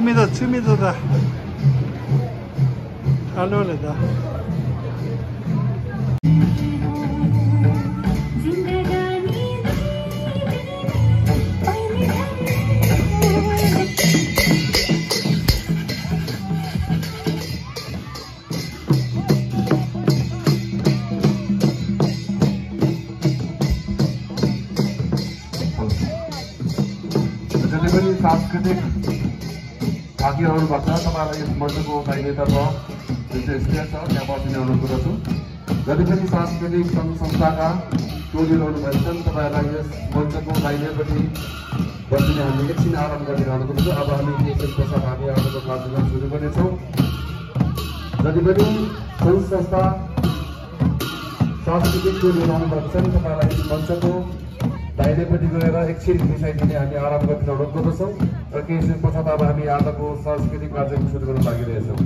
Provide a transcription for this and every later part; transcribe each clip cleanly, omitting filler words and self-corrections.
취미도다. 알로레다. सांस्कृतिक भागीहरूबाट तपाईँलाई यस मञ्चको दाहिनेतर्फ जुन चाहिँ स्टेज छ त्यहाँ बसिने अनुरोध गर्दछु। जति पनि सांस्कृतिक सङ्घ संस्थाका टोलीहरू आउनुभएको छन् तपाईँहरूलाई यस मञ्चको दाहिनेपट्टि बसिने हामी एकछिन आराम गर्ने अनुरोध गर्दछु। अब हामी केही पश्चात हामी आजको कार्यक्रम सुरु गर्नेछौँ। जति पनि सङ्घ संस्था सांस्कृतिक टोलीहरू आउनुभएको छन् तपाईँलाई यस मञ्चको दाहिनेपट्टि गएर एकछिन मिसाइदिने हामी आराम गर्ने अनुरोध गर्दछौँ र केही दिन पश्चात अब हामी आजको सांस्कृतिक कार्यक्रम सुरु गर्न लागिरहेछौँ।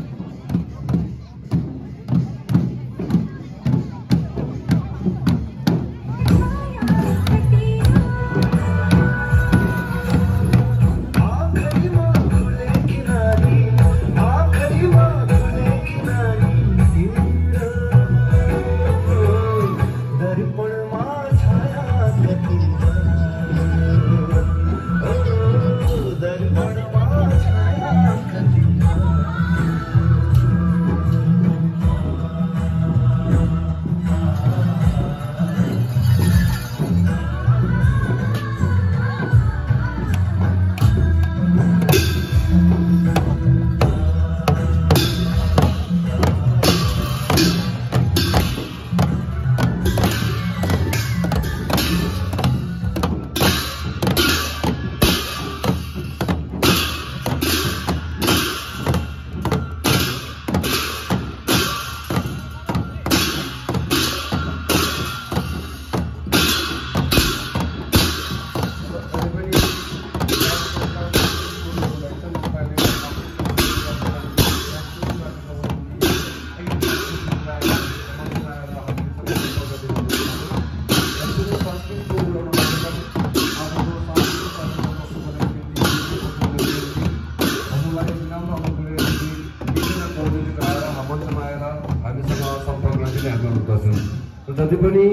जति पनि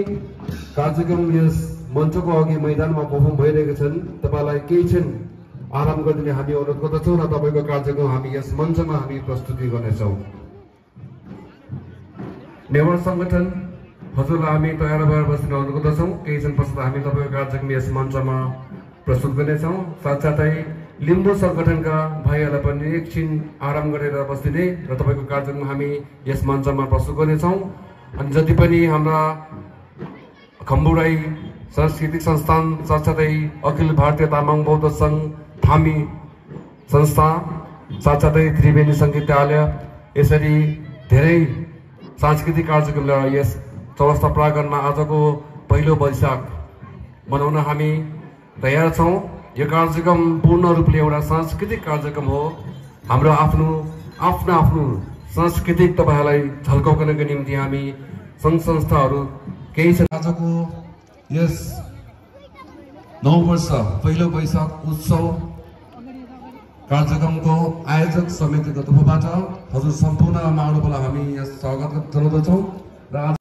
कार्यक्रम यस मञ्चको अघि मैदानमा परफर्म भइरहेका छन् तपाईलाई केही क्षण आराम गरिदिने हामी अनुरोध गर्दछौँ र तपाईको कार्यक्रम हामी यस मञ्चमा हामी प्रस्तुति गर्नेछौँ। नेवार संगठन हजुरलाई हामी तयार भएर बस्ने अनुरोध गर्दछौँ। केही क्षण पश्चात हामी तपाईको कार्यक्रम यस मञ्चमा प्रस्तुत गर्नेछौँ। साथसाथै लिम्बू संगठनका भाइहरूलाई पनि एकछिन आराम गरेर बस्दिने र तपाईको कार्यक्रम हामी यस मञ्चमा प्रस्तुत गर्नेछौँ। अनि जति पनि हाम्रा खम्बुराई सांस्कृतिक संस्थान साथसाथै अखिल भारतीय तामाङ बौद्ध सङ्घ थामी संस्था साथसाथै त्रिवेणी सङ्गीतालय यसरी धेरै सांस्कृतिक कार्यक्रम लिएर यस चौरस्ता प्राङ्गणमा आजको पहिलो वैशाख मनाउन हामी तयार छौँ। यो कार्यक्रम पूर्ण रूपले एउटा सांस्कृतिक कार्यक्रम हो। हाम्रो आफ्नो सांस्कृतिक तपाईहरुलाई झल्काउनको निम्ति हामी सङ्घ संस्थाहरू केही छ। आजको यस 9 वर्ष पहिलो वैशाख उत्सव कार्यक्रमको आयोजक समितिको तर्फबाट हजुर सम्पूर्ण महानुभावलाई हामी यस स्वागत जनाउँदछौँ र